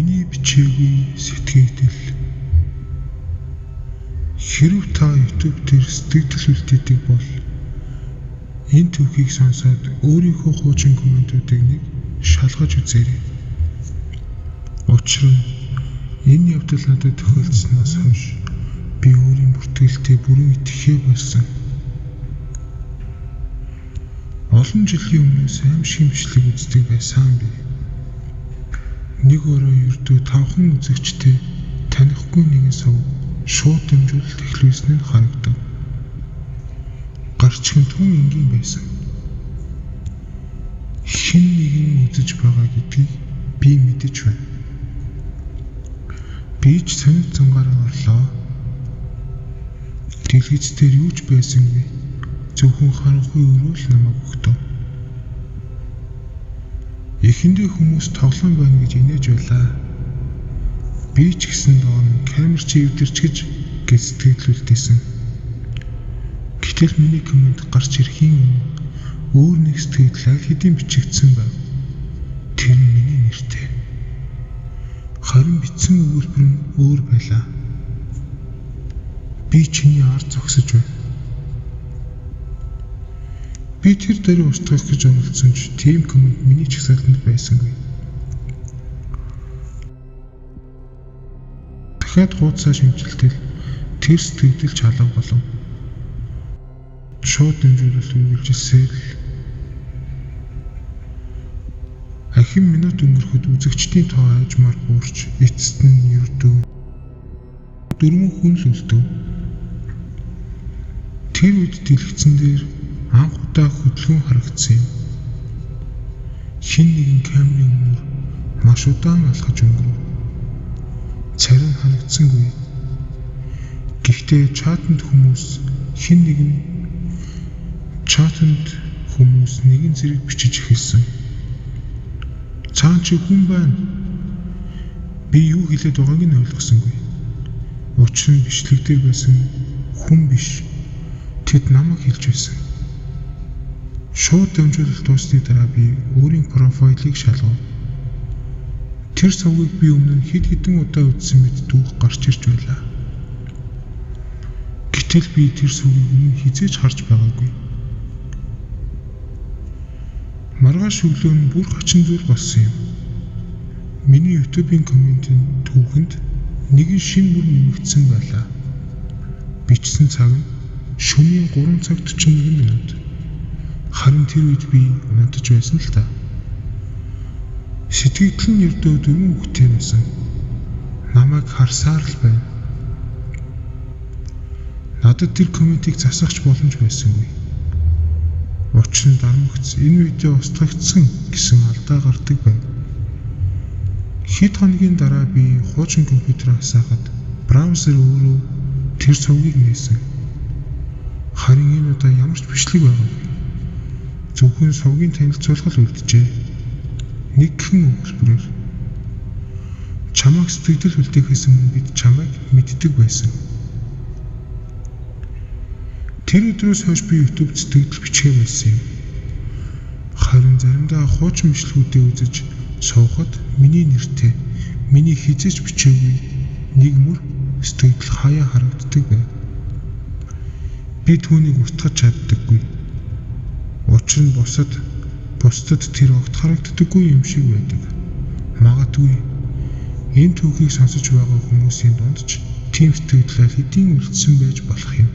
Миний бичээгүй сэтгэгдэл. Хэрэв та YouTube дээр сэтгэгдэл үлдээдэг бол энэ түүхийг сонсоод өөрийнхөө хуучин комментуудыг нэг шалгаж үзээрэй. Учир нь энэ явдал надад тохиолдсоноос хойш би өөрийн бүртгэлтэй бүрэн итгэхээ болсон. Олон жилийн өмнөөс аимшигын бичлэг үздэг байсан би. Нэг орой ердөө 5 үзэгчтэй танихгүй нэгэн сувг шууд дамжуулалт эхлүүлсэн нь харагдав. Гарчиг нь түн энгийн байсан. Хэн нэгэн үзэж байгаа гэдгийг би мэдэж байна. Би ч сонит зангаараа орлоо. Дэлгэц дээр юу ч байсангүй. Зөвхөн харанхуй өрөөл намайг өгдөв. Эхэндээ хүмүүс тоглоом байна гэж инээж байлаа. Би ч гэсэн доор нь камер чи эвдэрч гэж сэтгэлдүүлсэн. Гэтэл миний коммент гарч ирэхийн өмнө өөр нэг сэтгэгдэл аль хэдийн бичигдсэн байв. Тэр нь миний нэртэй. Харин бичсэн өгүүлбэр нь өөр байлаа. Би чиний ард зогсож байна. Би тэр дөрөв устгах гэж оролдсон ч тийм коммент миний чагсаалтанд байсангүй. Дахиад хуудасаа шинэчилтэл тэр сэтгэгдэл чалга болов. Шууд дамжуулалт үргэлжилсээр л ахин минут өнгөрөхөд үзэгчдийн тоо аажмаар буурч эцэст нь ердөө 4 хүн л үлдэв. Тэр үед дэлгэцэн дээр анх удаа хөдөлгөөн харагдсан юм. Хэн нэгэн камерын өмнөр маш удаан алхаж өнгөрөв. Царай нь харагдсангүй. Гэхдээ чатанд хүмүүс хэн нэгэн чатанд хүмүүс нэгэн зэрэг бичиж эхэлсэн. Цаан чи хүн байна. Би юу хэлээд байгааг нь ойлгосонгүй. Учир нь бичлэг дээр байсан хүн биш. Тэд намайг хэлж байсан. Шууд дамжуулалт дууссаны дараа би өөрийн профайлыг шалгав. Тэр сувгийг би өмнө нь хэд хэдэн удаа үзсэн мэт дүүх гарч ирж байлаа. Гэтэл би тэр сувгийг өмнө хэзээ ч харж байгаагүй. Маргааш өглөө нь бүр хачин зүйл болсон юм. Миний YouTube-ийн комментийн түүхэнд нэгэн шинэ мөр нэмэгдсэн байлаа. Бичсэн цаг нь шөнийн 3 цаг 41 минут. Харин тэр үед би унтаж байсан л та. Сэтгэгдэл нь ердөө 4 үгтэй байсан. Намайг харсаар л байна. Надад тэр комментийг засах ч боломж байсангүй. Учир нь дармагц энэ видео устгагдсан гэсэн алдаа гардаг байв. Хэд хоногийн дараа би хуучин компьютерээ асаахад браузер өөрөө тэр сувгийг нээсэн. Харин энэ удаа ямар ч бичлэг байгаагүй. Зөвхөн сувгийн танилцуулга үлджээ. Нэг гэн өгүүлбэрээр чамайг сэтгэгдэл үлдээхээс өмнө бид чамайг мэддэг байсан. Тэр өдрөөс хойш би YouTube сэтгэгдэл бичгээ болсон юм. Харин заримдаа хуучин бичлэгүүдээ үзэж суухад миний нэртэй миний хэзээ ч бичээгүй нэг мөр сэтгэгдэл хаяа харагддаг байв. Би түүнийг устгах чаддаггүй. Учир нь бусдад тэр огт харагддаггүй юм шиг байдаг. Магадгүй энэ түүхийг сонсож байгаа хүмүүсийн дунд ч тийм сэтгэгдэл аль хэдийн үлдсэн байж болох юм.